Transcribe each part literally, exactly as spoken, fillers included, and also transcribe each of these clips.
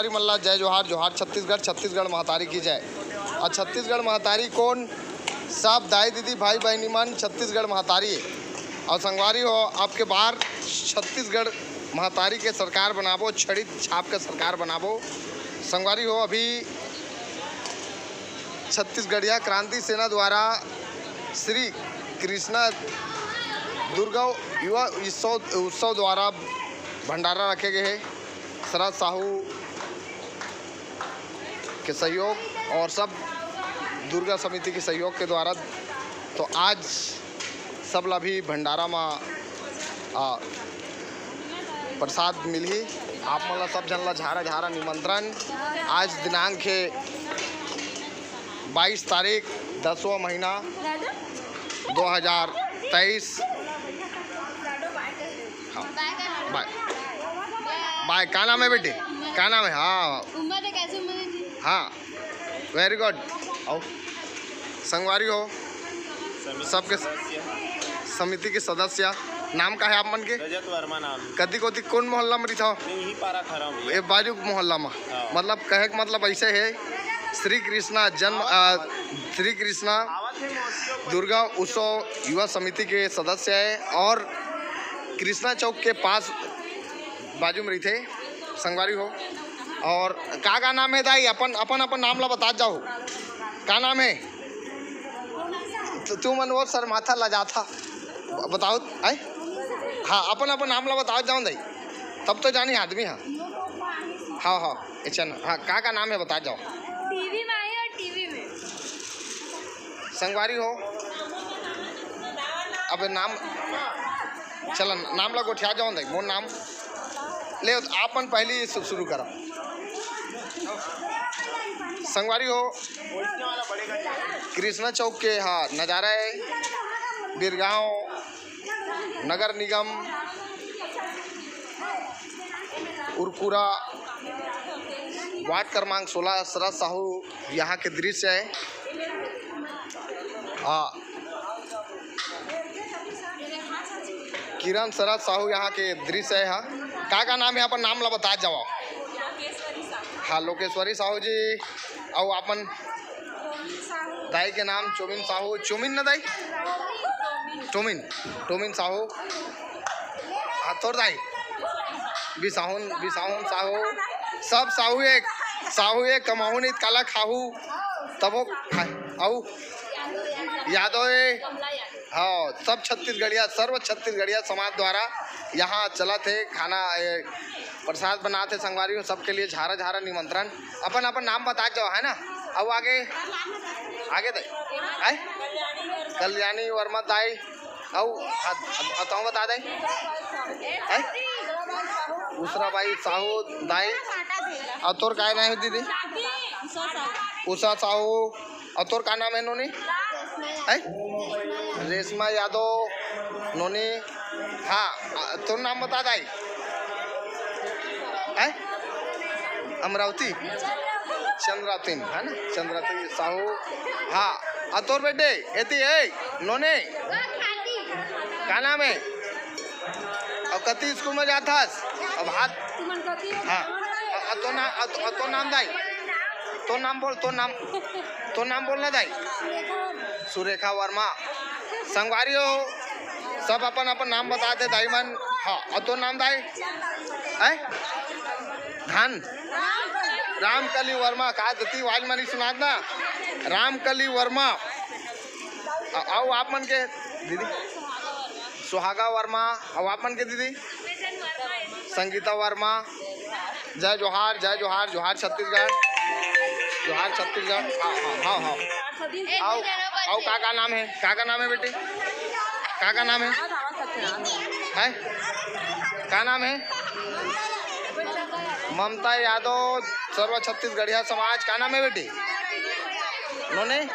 संगवारी मन ला जय जोहार, जोहार छत्तीसगढ़, छत्तीसगढ़ महतारी की जय। और छत्तीसगढ़ महतारी कोन? सब दाई दीदी भाई बहनी मन छत्तीसगढ़ महतारी। और संगवारी हो, अब के बार छत्तीसगढ़ महतारी के सरकार बनाबो, छड़ी छाप के सरकार बनाबो। संगवारी हो, अभी छत्तीसगढ़िया क्रांति सेना द्वारा श्री कृष्णा दुर्गा युवा उत्सव, उत्सव द्वारा भंडारा रखे गए हे। शरद साहू के सहयोग और सब दुर्गा समिति के सहयोग के द्वारा, तो आज सब ला भी भंडारा मा, आ, प्रसाद मिलही। आप मन ला सब झन ला झारा झारा निमंत्रण। आज दिनांक हे बाईस तारीख, दसवां महीना, दो हज़ार तेईस। हाँ, बाय। बाय, का नाम है बेटी? का नाम है? हाँ। उम्र है, कैसे उम्र है जी? हाँ, very good। आओ, संगवारी हो, समिति सबके सदस्य। समिति के सदस्य। नाम का है आप मन के? रजत वर्मा नाम। कति कोति कोन मोहल्ला में रहिथव? मैं यही पारा खड़ा हूँ भैया। ये बाजू मोहल्ला में। हाँ। मतलब, कहे के मतलब ऐसे है, श्री कृष्णा जन्म, आ, श्री कृष्णा दुर्गा उत्सव युवा समिति के सदस्य है और कृष्णा चौक के पास बाजू में रहिथे, संगवारी हो। और का, का नाम है दाई? अपन, अपन, अपन नाम ला बतात जाओ। का नाम है? तो तू मन वो शर्माथा, लजाथा। बताओ, आय? हाँ, अपन, अपन नाम ला बतात जाओ दाई, तब तो जानी आदमी। हाँ, हाँ, हाँ, अच्छा ना, हाँ, का, का नाम है बतात जाओ। टीवी में आई और टीवी में। संगवारी हो, अब नाम, चला, नाम ला गोठिया जाओ दाई, मोर नाम ले, आप मन पहली शु-, शुरू करा। संगवारी हो, कृष्णा चौक के, हाँ, नजारा है। बीरगांव नगर निगम उरकुरा वार्ड क्रमांक सोलह, शरद साहू यहाँ के दृश्य है। हाँ, किरण शरद साहू यहाँ के दृश्य है। हाँ, का, का नाम है? अपन नाम ला बतात जाओ। हाँ, लोकेश्वरी साहू जी। अउ अपन दाई के नाम चोमिन साहू, चोमिन ना दाई? टोमिन, टोमिन साहू। हाँ, तोर दाई? बिसाहुन, बिसाहुन साहू। सब साहू एक, साहू एक, कमाहू नहीं काला खाहू, तबो खाए। अउ यादव ए, हाँ, सब छत्तीसगढ़िया, सर्व छत्तीसगढ़िया समाज द्वारा यहाँ चलत हे खाना, ए, प्रसाद बनात हे संगवारी हो, सबके लिए झारा झारा निमंत्रण। अपन अपन नाम बता जाओ, है ना? अब आगे, आगे दे, है? कल्याणी वर्मा दाई, अउ, हाँ, अब, अब तुम बता दे, है? उसरा बाई साहू दाई, और तोर काय नाम है दीदी? उषा साहू। और तोर का नाम है नोनी? है? रेशमा यादव नोनी। हाँ, आ, तोर नाम बता दाई। है? अमरावती? चंद्रावती, है ना? चंद्रावती साहू। हाँ, और तोर बेटे, एती है, नोनी? का नाम है? और कति स्कूल में जाथस? अब हाथ। हाँ, अ, अ, तो ना-, अ, तो, अ, तो नाम दाई। तो नाम बोल, तो नाम, तो नाम बोलना दाई। सुरेखा वर्मा। संगवारी हो, सब अपन अपन नाम बता दे दाई मन। हाँ, अ, तो नाम दाई। है? धन। रामकली वर्मा, का दती आवाज मनी सुनात ना? रामकली वर्मा। अ, आओ आप मन के दीदी। सुहागा वर्मा, अउ आप मन के दीदी? संगीता वर्मा। जय जोहार, जय जोहार, जोहार छत्तीसगढ़, जोहार छत्तीसगढ़। हाँ, हाँ, हाँ, हाँ। आओ, आओ, का, का नाम है? का, का नाम है बेटी? का, का नाम है? है? का नाम है? ममता यादव, सर्व छत्तीसगढ़िया समाज। का नाम है बेटी? नोनी?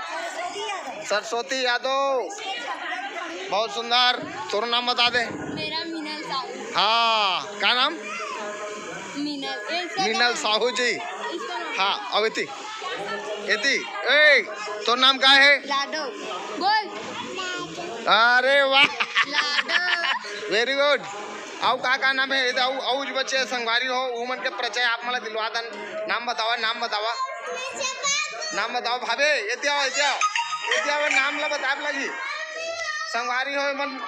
सरस्वती यादव। बहुत सुंदर। तोरो नाम बता दे। मेरा मीनल साहू। हाँ, का नाम? मीनल। ए, इसका मीनल नाम? साहू जी। इसका नाम? हाँ, अब एती। एती। ए, तोर नाम का है? लाडो। बोल। अरे वाह। लाडो। Very good। अउ का का नाम हे? एदे अउ, अउ जो बचे संगवारी हो, उमन के परिचय आप मन ला दिलवा दन। नाम बतावा, नाम बतावा, नाम बतावा भाभी। एती आवा, एती आवा, एती आवा, नाम ला बताए लगही। संगवारी हो, एमन,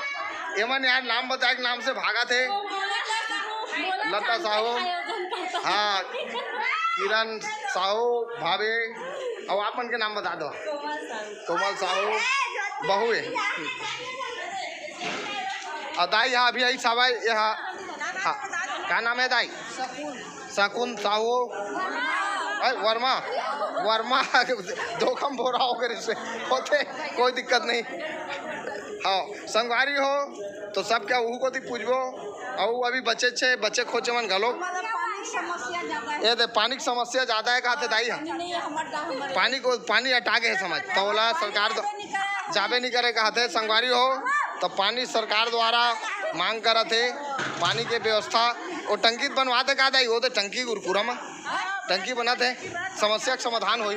एमन यार नाम बताए के नाम से भागत हे। लता साहू, हाँ, किरण साहू, भाभी, अउ आप मन के नाम बता दो। कोमल साहू। कोमल साहू, बहू हे। अउ दाई, हाँ, अभी आई साहब, ये हाँ, हाँ, का नाम हे दाई? शकुन साहू, अरे, वर्मा, वर्मा, धोखा में बोरा हो गए से होते, कोई दिक्कत नहीं। हाँ, संगवारी हो, तो सब क्या उहू कोती पूछबो, अउ अभी बचे छे, बचे खोचे मन घलो। हमारा पानी की समस्या ज्यादा है। ये दे, पानी की समस्या ज्यादा हे, कहा थे दाई? पानी नहीं है, हमारे गाँव में। पानी को, पानी अटा गए हे समझ, तो ओला सरकार दो, जाबे नहीं करे, कहा थे संगवारी हो, तो पानी सरकार द्वारा मांग करत हे, पानी के व्यवस्था, वो टंकी बनवा दे का दाई, वो तो टंकी गुरकुरा में टंकी बनत हे, समस्या के समाधान होही,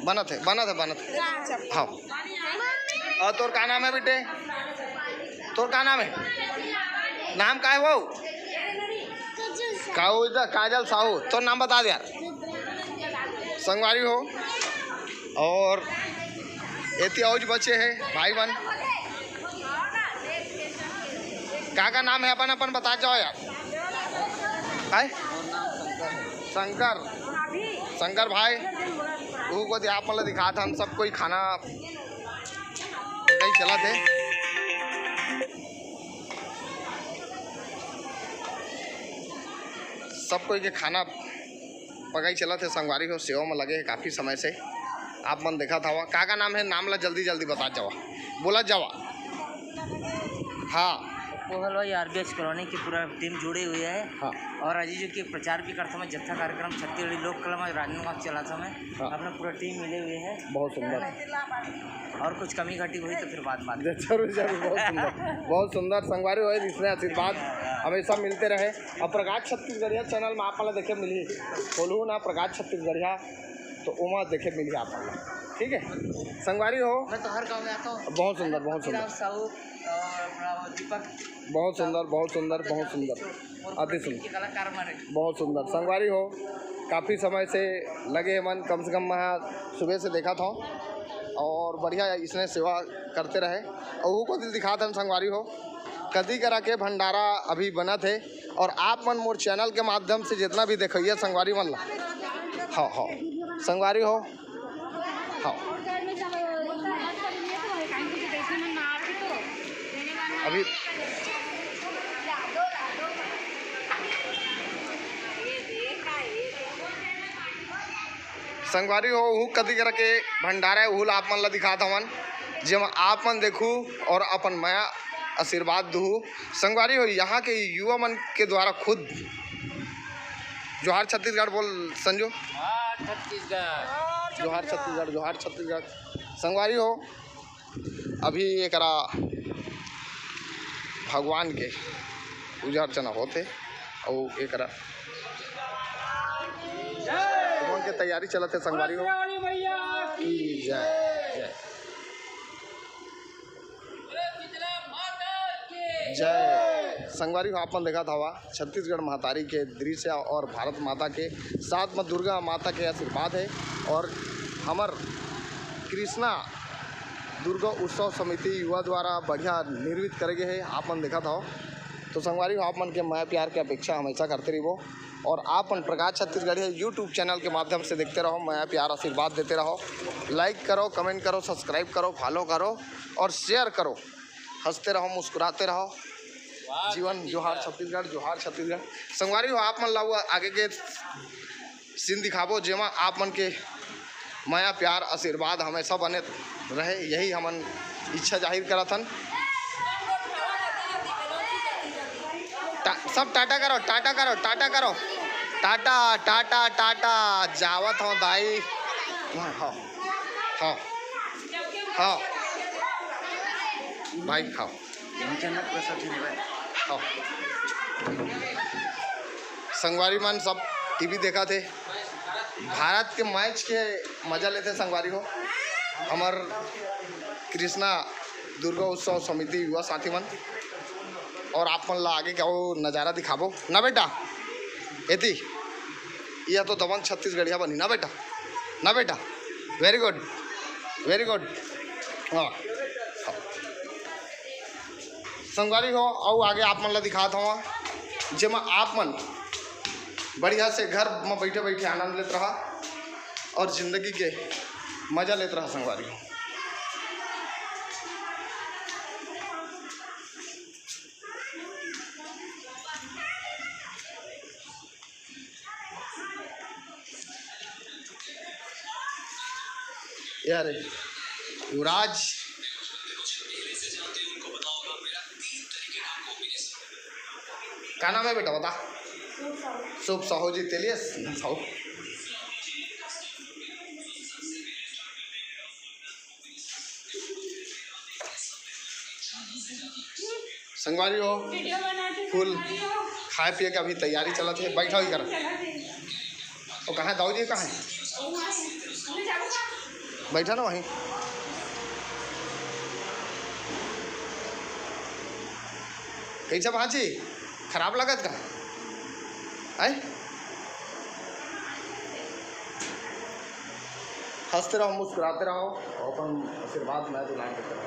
बनत हे, बनत हे, बनत हे। हाँ, अउ तोर का नाम हे बेटे? तोर का नाम हे? नाम का हे वो? काजल साहू। काजल साहू, तोर नाम बता दे यार। संगवारी हो, अउ एती अउ जो बचे हे भाई मन। का का नाम हे अपन, अपन बता जाओ यार। हाय? शंकर, शंकर भाई, उहू कोती आप मन ला दिखात हन, सब कोई खाना पकाई चलत हे, सब कोई के खाना पकाई चलत हे। संगवारी हो, सेवा में लगे हे काफी समय से, आप मन देखत हवा। का का नाम हे? नाम ला जल्दी जल्दी बता जावा, बोला जावा। हाँ। कोहल भाई, आरबीएस कॉलोनी की पूरा टीम जुड़े हुए हे। हाँ। अउ अजीजो के प्रचार भी करत हन, जत्था कार्यक्रम छत्तीसगढ़ी लोक कला में राजनांदगांव चलात हन। हाँ। अपना पूरा टीम मिले हुए हे। बहुत सुंदर। अउ कुछ कमी घटी होही तो फिर बात, बात। जरूर, जरूर, बहुत सुंदर, बहुत सुंदर। संगवारी हो, इसने आशीर्वाद हमेशा मिलते रहे। अउ प्रकाश छत्तीसगढ़िया चैनल में आप मन ला देखे मिलही, खोलहू ना प्रकाश छत्तीसगढ़िया, तो ओमा देखे मिलही आप मन ला। ठीक हे संगवारी हो। मैं तो हर गांव में आता हूँ। बहुत सुंदर, बहुत सुंदर। साहू और अपना दीपक। बहुत सुंदर, बहुत सुंदर, बहुत सुंदर। अति सुंदर। कलाकार माने। बहुत सुंदर। संगवारी हो, काफी समय से लगे हे मन, कम से कम मैं सुबह से देखत हंव अउ बढ़िया इसने सेवा करते रहे। अउ उहू कोती दिखात हन संगवारी हो, कदी करा के भंडारा अभी बनत हे अउ आप मन मोर चैनल के माध्यम से जितना भी देखइया संगवारी मन ला, हाँ, हाँ, संगवारी हो, हाँ। अभी संगवारी हो, उहू कती करा के भंडारा हे, उहू ला आप मन ला दिखात हवन, जेमा आप मन देखू अउ अपन मया आशीर्वाद दुहू। संगवारी हो, यहाँ के युवा मन के द्वारा खुद जोहार छत्तीसगढ़ बोल संजू। जोहार छत्तीसगढ़। जोहार छत्तीसगढ़, जोहार छत्तीसगढ़। संगवारी हो, अभी एकरा भगवान के पूजा अर्चना होथे अउ एकरा उमंग के तैयारी चलत हे संगवारी हो। की जय। जय। जय। संगवारी हो, आप मन देखत हवा छत्तीसगढ़ महतारी के दृश्य अउ भारत माता के साथ में दुर्गा माता के आशीर्वाद हे अउ हमर कृष्णा दुर्गा उत्सव समिति युवा द्वारा बढ़िया निर्मित करे गे हे, आप मन देखत हव। तो संगवारी हो, आप मन के मया प्यार के अपेक्षा हमेशा करते रहिबो अउ आप मन प्रकाश छत्तीसगढ़िया YouTube चैनल के माध्यम से देखते रहो, मया प्यार आशीर्वाद देते रहो। Like करो, comment करो, subscribe करो, follow करो अउ share करो। हंसते रहो, मुस्कुराते रहो। जीवन जोहार छत्तीसगढ़, जोहार छत्तीसगढ़। संगवारी हो, आप मन ला वो आगे के सीन दिखाबो, जेमा आप मन के मया, प्यार, आशीर्वाद हमेशा बने रहे, यही हमन इच्छा जाहिर करत हन। टा-, सब टाटा करो, टाटा करो, टाटा करो, टाटा, टाटा, टाटा। जावत हव दाई। हाँ, हाँ, हाँ, हाँ। भाई खाओ। हाँ। संगवारी मन सब टीवी देखत हे, भारत के मैच के मजा लेथे संगवारी हो। हमर कृष्णा दुर्गा उत्सव समिति युवा साथी मन और आप मन ला आगे का वो नज़ारा दिखाबो ना बेटा। एती, यह तो दबंग छत्तीसगढ़िया बनी ना बेटा, ना बेटा। Very good, very good। हाँ, संगवारी हो, अउ आगे आप मन ला दिखात हवं, जेमा आप मन बढ़िया से घर में बैठे बैठे आनंद लेत रहा और जिंदगी के मजा लेत रहा संगवारी हो। यार, युवराज, का नाम है बेटा, बता। शुभ साहू जी, तेलियस साहू। संगवारी हो, फुल खाए पिए के अभी तैयारी चलत हे। बैठा ही कर। वो कहाँ है दाऊ जी, कहाँ है? बैठा ना वहीं। कैसे भांची, खराब लगत का? आय, हंसते रहो, मुस्कुराते रहो और अपन आशीर्वाद, मैं दुलार देते रहो।